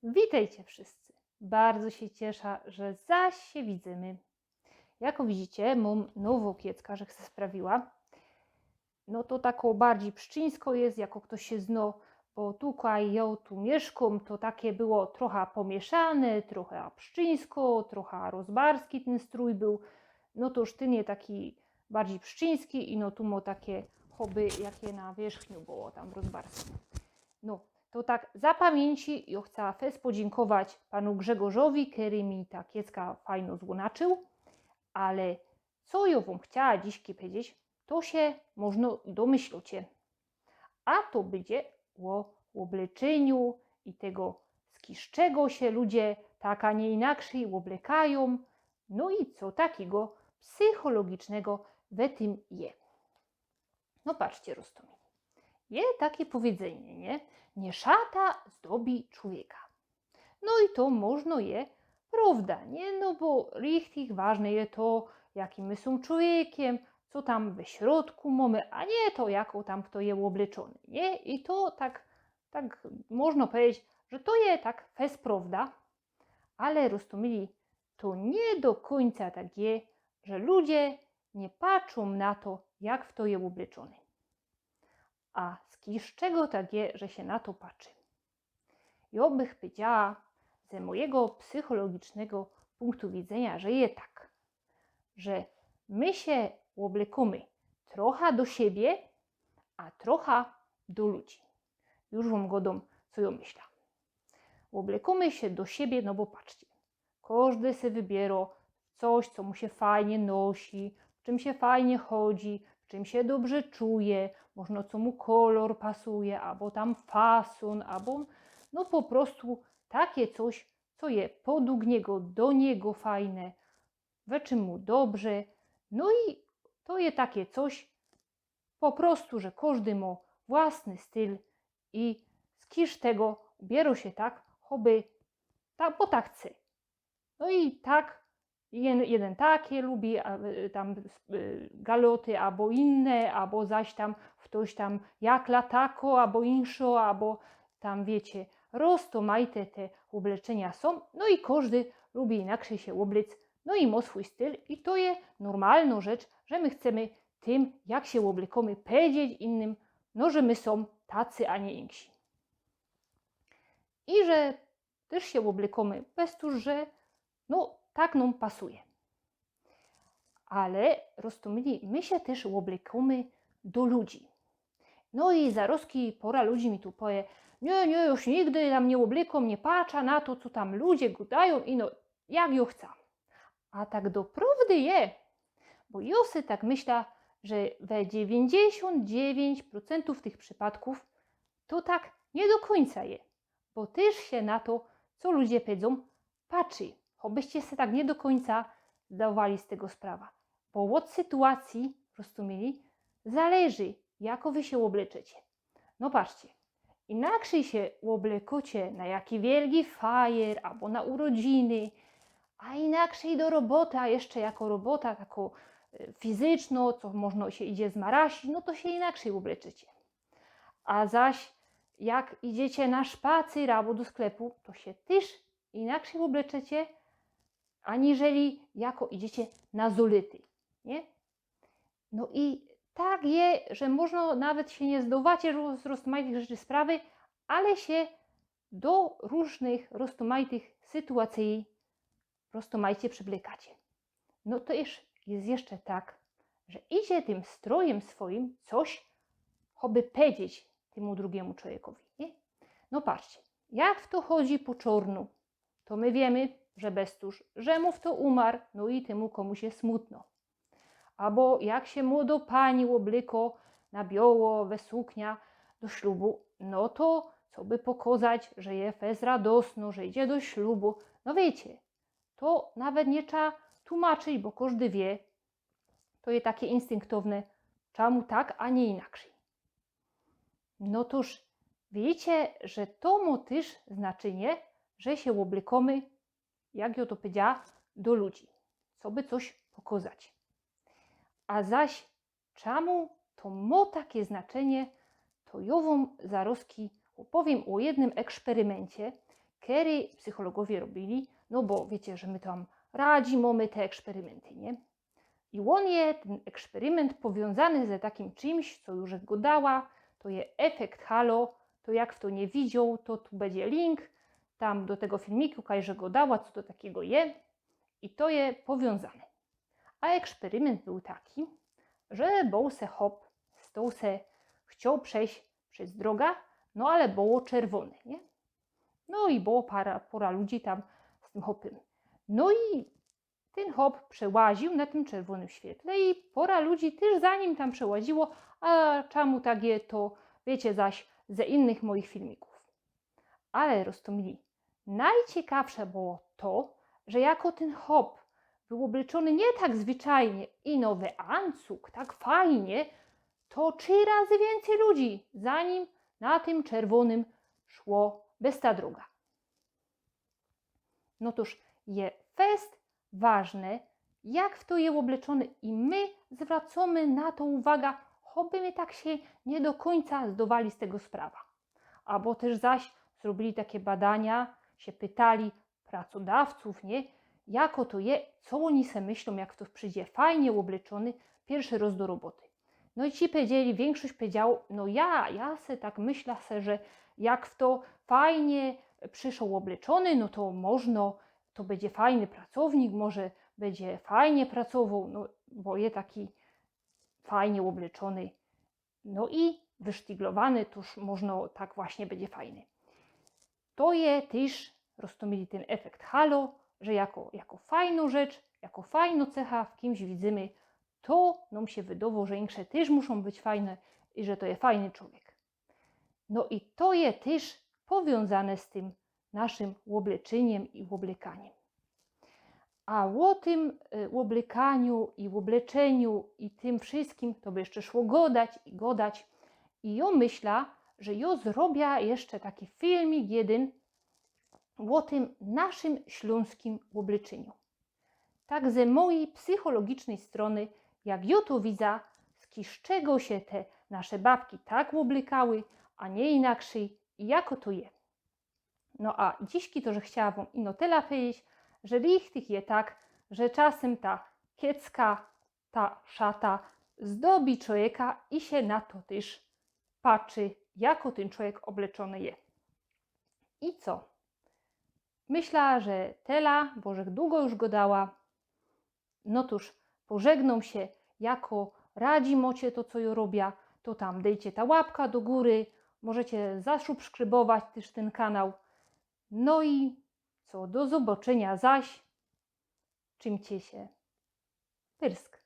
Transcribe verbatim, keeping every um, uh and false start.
Witejcie wszyscy. Bardzo sie ciesza, że zaś sie widzymy. Jako widzicie, mōm nowo kiecka, żech se sprawiła. No to tako bardzij pszczyńsko je, jako ftoś sie zno, bo tukej jŏ tu miyszkōm, to take było trocha pomiyszane, trocha pszczyńsko, trocha rozbarski tyn strōj bōł. No to już tyn je taki bardzij pszczyński i no tu mŏ take choby, jak je na wiyrchniu było tam w rozbarskim. No, to tak za pamiyńci jŏ chcała fest podziynkować panu Grzegorzowi, kery mi ta kiecka fajno złōnaczył, ale co jŏ wōm chciała dzisiej pedzieć, to sie możno domyślocie. A to bydzie ô ôbleczyniu i tego, z kiszczego sie ludzie tak, a niy inakrzyj ôblekajōm, no i co takigo psychologicznego we tym je. No patrzcie, roztōmili. Je take powiedzynie, niy? Niy szata zdobi człowieka. No i to możno je prowda, niy? No bo richtig ważne je to, jakim my sōm człowiekiym, co tam we środku mōmy, a niy to, jako tam fto je ôbleczōny, niy? I to tak, tak możno pedzieć, że to je tak fest prowda, ale roztōmili, to niy do kōńca tak je, że ludzie niy patrzōm na to, jak fto je ôbleczōny. A z kiszczego tak je, że sie na to patrzy? Jŏ bych powiedziała ze mojigo psychologicznego punktu widzynio, że je tak, że my sie ôblekōmy trocha do siebie, a trocha do ludzi. Już wōm godōm, co jŏ myśla. Ôblekōmy sie do siebie, no bo patrzcie, kożdy se wybiero coś, co mu sie fajnie nosi, w czym sie fajnie chodzi, w czym sie dobrze czuje, możno co mu kolor pasuje, abo tam fasōn, abo no po prostu take coś, co je podug niego, do niego fajne, we czym mu dobrze. No i to je take coś po prostu, że kożdy mŏ własny styl i z kiszczego ubiero sie tak, choby ta, bo tak chce. No i tak, jeden, jeden take lubi, a, y, tam, y, galoty, abo inne, abo zaś tam ftoś tam jak latako, abo inszo, abo tam, wiycie, roztōmajte te ôbleczynia sōm, no i kożdy lubi inakrzyj sie ôblec, no i mŏ swōj styl i to je normalno rzecz, że my chcemy tym, jak sie ôblekōmy, pedzieć innym, no, że my sōm tacy, a niy inksi. I że tyż sie ôblekōmy bez to, że, no, tak nōm pasuje. Ale, roztōmili, my sie tyż ôblekōmy do ludzi. No i zarozki pora ludzi mi tu powie: „Niy, niy, już nigdy tam niy ôblekōm, niy patrza na to, co tam ludzie godajōm, ino jak jŏ chca”. A tak doprowdy je, bo jŏ se tak myśla, że we dziewiyńćdziesiōnt dziewiyńć procentōw tych przipadkōw to tak niy do kōńca je, bo tyż sie na to, co ludzie pedzōm, patrzy, chobyście se tak niy do kōńca zdŏwali z tego sprawa. Bo ôd sytuacyje, roztōmili, zależy, jako wy sie ôbleczecie. No patrzcie, inakrzyj sie ôblekŏcie na jaki wielki fajer abo na urodziny, a inakrzyj do roboty, a jeszcze jako robota tako, e, fizyczno, co możno sie idzie zmarasić, no to sie inakrzyj ôbleczecie. A zaś jak idziecie na szpacyr abo do sklepu, to sie tyż inakrzyj ôbleczecie, aniżeli jako idziecie na zolety, niy? No i tak je, że możno nawet sie niy zdŏwacie roz-, z roztōmajtych rzeczy sprawy, ale sie do rōżnych roztōmajtych sytuacyji roztōmajcie przeblekacie. No to jesz-, je jeszcze tak, że idzie tym strojym swojim coś, choby pedzieć tymu drugimu człowiekowi, niy? No patrzcie, jak fto chodzi po czornu, to my wiymy, że bez to, że mu fto umar, no i tymu komuś je smutno. Abo jak sie młodŏ pani ôblykŏ na bioło, we suknia do ślubu, no to coby pokŏzać, że je fest radosnŏ, że idzie do ślubu. No wiycie, to nawet niy trza tłumaczyć, bo kożdy wiy, to je take instynktowne, czamu tak, a niy inakrzyj. No tōż, wiycie, że to mŏ tyż znaczynie, że sie ôblykōmy, jak jŏ to powiedziała, do ludzi, coby coś pokŏzać. A zaś czamu to mŏ take znaczynie, to jŏ wōm zarozki ôpowiym ô jednym eksperymyncie, kery psychologowie robiyli, no bo wiycie, że my tam radzi mōmy te eksperimenty, nie? I ôn je, tyn eksperyment, powiōnzany ze takim czymś, co już żech godała, to je efekt halo, to jak fto niy widzioł, to tu bydzie link, tam do tego filmiku, kaj żech godała, co to takigo je. I to je powiōnzane. A eksperyment bōł taki, że bōł se hop, stoł se, chcioł przejś bez droga, no ale było czerwōne, nie? No i było para, pora ludzi tam z tym hopym. No i tyn hop przełaził na tym czerwōnym świetle i pora ludzi tyż za nim tam przełaziło, a czymu tak je, to wiycie zaś ze innych moich filmikōw. Ale roztōmili, nojciekawsze było to, że jako tyn hop bōł ôbleczōny niy tak zwyczajnie i nowy ancug, tak fajnie, to trzi razy wiyncyj ludzi za nim na tym czerwōnym szło bez ta droga. No tōż je fest ważne, jak fto je ôbleczōny i my zwracōmy na to uwaga, choby my tak sie niy do kōńca zdowali z tego sprawa. Abo tyż zaś zrobiyli takie badania, sie pytali pracodawcōw, nie? Jako to je, co ôni se myślōm, jak fto przidzie fajnie ôbleczōny piyrszy rŏz do roboty. No i ci powiedzieli, wiynkszość powiedziało, no ja, ja se tak myśla se, że jak fto fajnie przyszoł ôbleczōny, no to możno, to bydzie fajny pracownik, może bydzie fajnie pracowoł, no bo je taki fajnie ôbleczōny. No i wysztiglowany, tōż możno tak właśnie bydzie fajny. To je tyż, roztōmili, tyn efekt halo, że jako, jako fajnŏ rzecz, jako fajnŏ cecha w kimś widzymy, to nōm sie wydowo, że insze tyż muszōm być fajne i że to je fajny czowiek. No i to je tyż powiōnzane z tym naszym ôbleczyniym i ôblekaniym. A ô tym, y, ôblekaniu i ôbleczyniu i tym wszyskim to by jeszcze szło godać i godać. I jŏ myśla, że jŏ zrobia jeszcze taki filmik jedyn ô tym naszym ślōnskim ôbleczyniu. Tak ze mojij psychologicznyj strōny, jak jŏ to widza, z czego sie te nasze babki tak ôblekały, a niy inaczyj, i jako to je. No a dzisiki to, że chciała wōm ino tela powiedzieć, że richtig je tak, że czasym ta kiecka, ta szata zdobi czowieka i sie na to tyż patrzi, jako tyn czowiek ôbleczōny je. I co? Myśla, że tela, bo żech dugo już godała. No tōż, pożegnōm sie, jako radzi mocie to, co jŏ robia, to tam dejcie ta łapka do gōry, możecie zasubskrybować tyż tyn kanał. No i co, do zobaczynia zaś. Trzimcie sie. Pyrsk.